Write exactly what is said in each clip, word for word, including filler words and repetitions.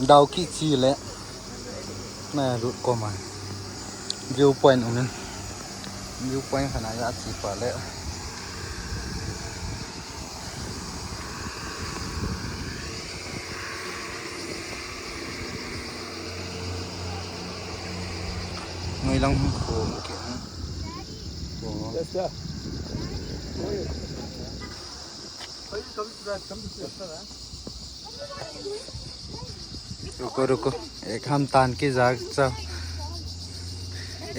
Dawki chi le. Na lut koma. View point um in. View point khana ya chi pa le. Ngailang khom ke. Yes, sir. रुको रुको, एक हम तान की जाग चा,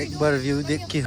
एक बार व्यू देख के।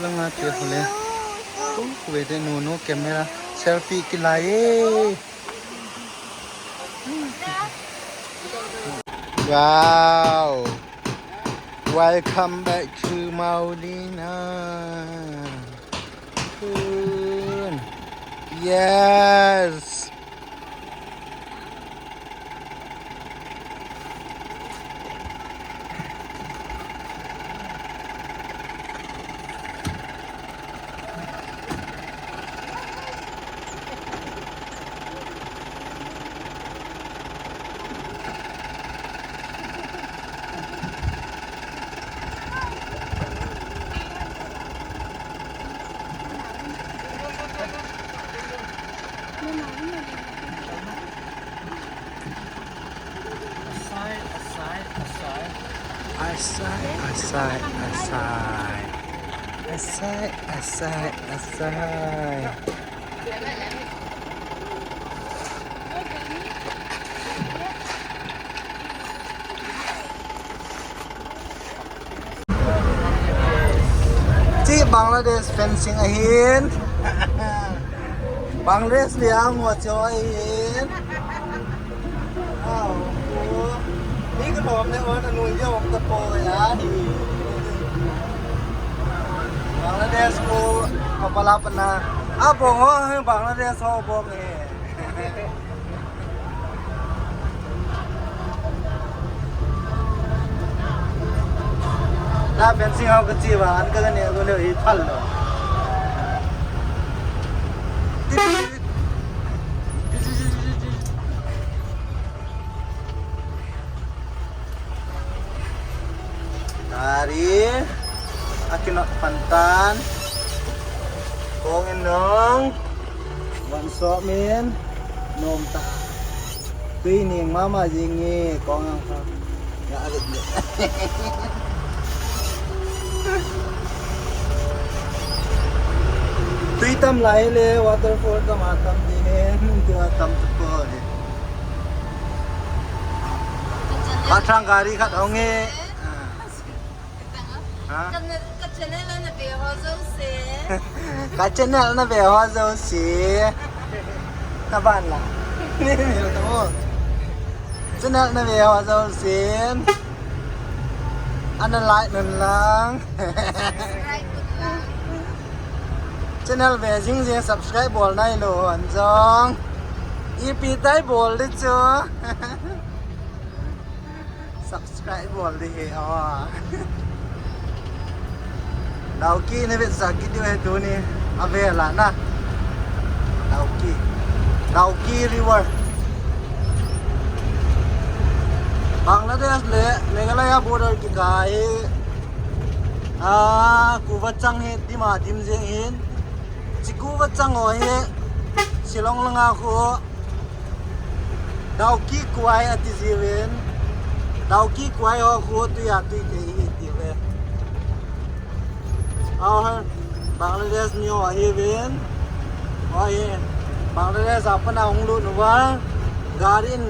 Langa te khole. Wede nu nu camera selfie kilai e. Wow. Welcome back to Maulina. Yes. Asai, asai, asai. Asai, asai, asai. Asai, asai, asai. Chi Bangladesh fencing ahin. Bangladesh le ang ho cho ahin. Au. Ni ka lom le on anu ya om ta po ya hi. Bangladesh ko kapala pana. Abong ho Bangladesh ho bong he. Na fencing hau ka chi ba, an ka ne ko le i phal lo. Gari akinot pan tan. Kong in nong. Van so min. Nom ta. Tui ning mama jing nge kong ang kha. Ya, a, le. Tui tam lai le, waterfall tam a tam di ne, tu a tam tu ko le. Ka thang gari khat hong e. Ha? Ka channel na ve ho jouse. Ka channel na ve ho jouse. Ka ban la. Channel na ve ho jouse. Ana like nun lang. Subscribe nun lang. Channel ve jing jing subscribe bol nai lo hon jong. Ipi tai bol di chu. Subscribe bol di he, oh. Dawki na vetsah kit diu he tuni. Ave la na. Dawki. Dawki River. Bangladesh le Meghalaya border kikai. Ah, kuva chang he, dim a dim jeng hin. Chi kuva chang ho he. Shillong langa khu. Dawki Kwai ati jiuvin. Dawki Kwai ho khu tui a tui te hi ti ve. Aw ha, Bangladesh mi ho ahiuvin. Oi, Bangladesh a pat a hung lut uva, gari in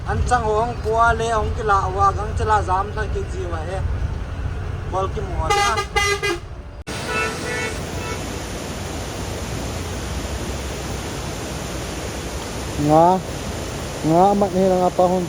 an chang hung pua le hung kila uva, gangchel a jam thei kit ji uva hi. Bol kimu na. Nga, nga amat hi langa pa hon.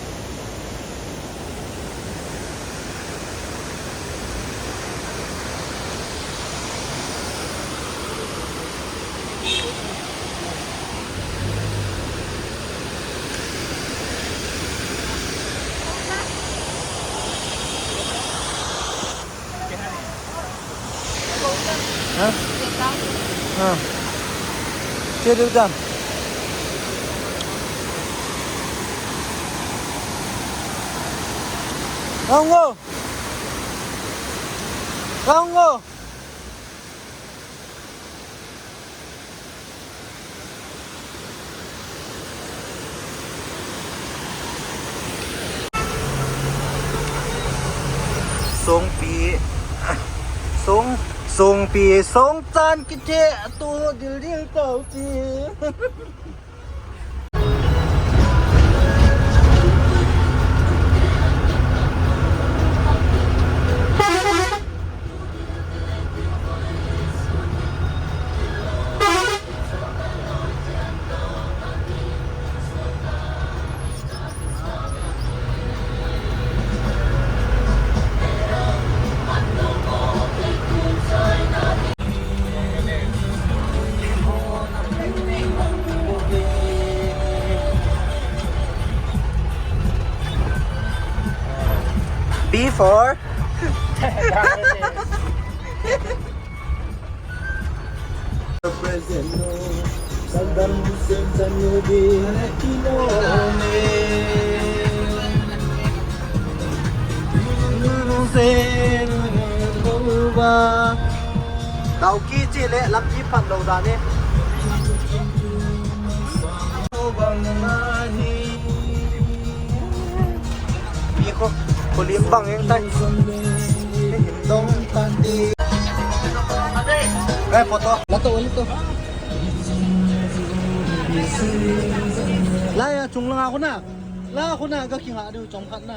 Ha? Ha. Che du dam. Raungo. Raungo. Songpi, song, songpi, songchan kitheh tu dildil taupi. B four. Tauki chi le lampi phat lou dan e. Mi ko, ko lim bang eng tai. Dong ta ti. Gai photo. La to, la to. La ya chung langa ko na. La ko na ga kinga du chom khat na.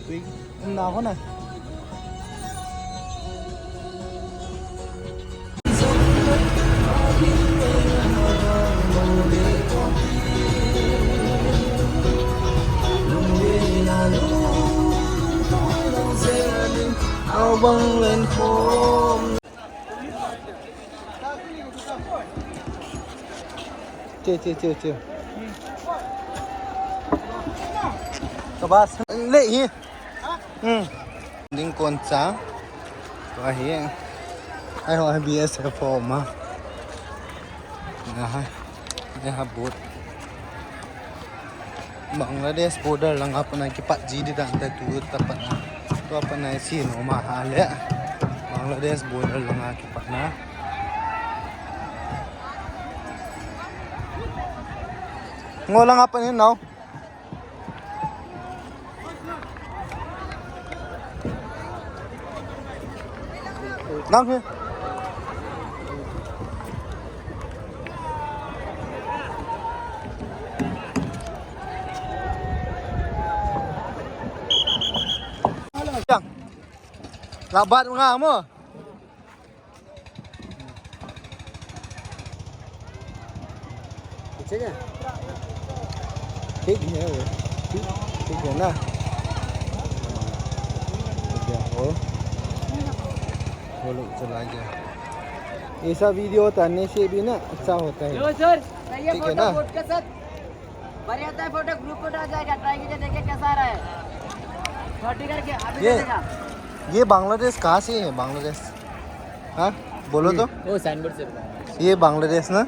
Ui, na ko na. Ao bang len khom. Che, che, che, che. Ka bus le hi. Hmm. Ding kon cha. Ka hi. Ai ho B S F ho ma. Na ha. Ai ha boat. Bangladesh border langa pat na kipat ji di dan ta tu ta pat na. Tu pat na si no ma ha le. Bangladesh border langa kipat na. Ngo langa pat ni nau. Nang hi. Yang. Labat nga mo. ठीक है, ठीक है वो, ठीक, ठीक है ना? ठीक है, वो, वो लोग चला गया। ऐसा वीडियो उतारने से भी ना अच्छा होता है। लो सर, चाहिए ठीक है फोटो ना? बोट के साथ। बढ़िया आता है फोटो, ग्रुप फोटो आ जाएगा, ट्राई कीजिए, देखिए कैसा आ रहा है। छोटी करके अभी ये, चलेगा। ये बांग्लादेश कहाँ से है, बांग्लादेश? हाँ, बोलो तो। वो साइनबोर्ड से बताया। ये बांग्लादेश ना?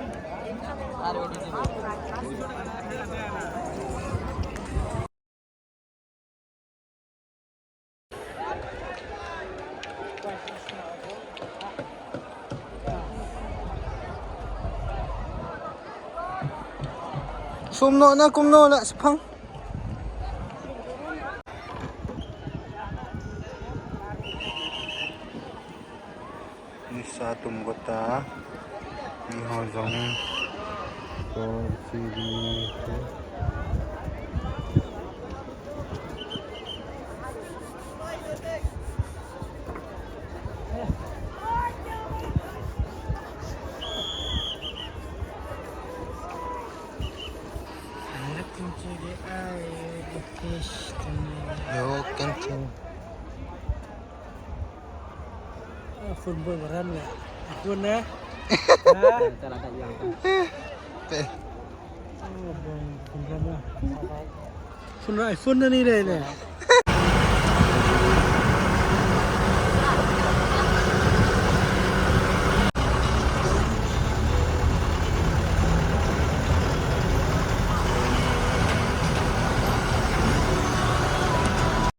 Sum no na kum no la sepang. Nisa tum gota, ni Jong ko si di ko. Welcome to the eye of the fish tonight. Yo, welcome to. Ah, phone boy baran ya. Phone na. Ha? Te. Oh, bang, phone na. Phone na, iPhone na ni le ne.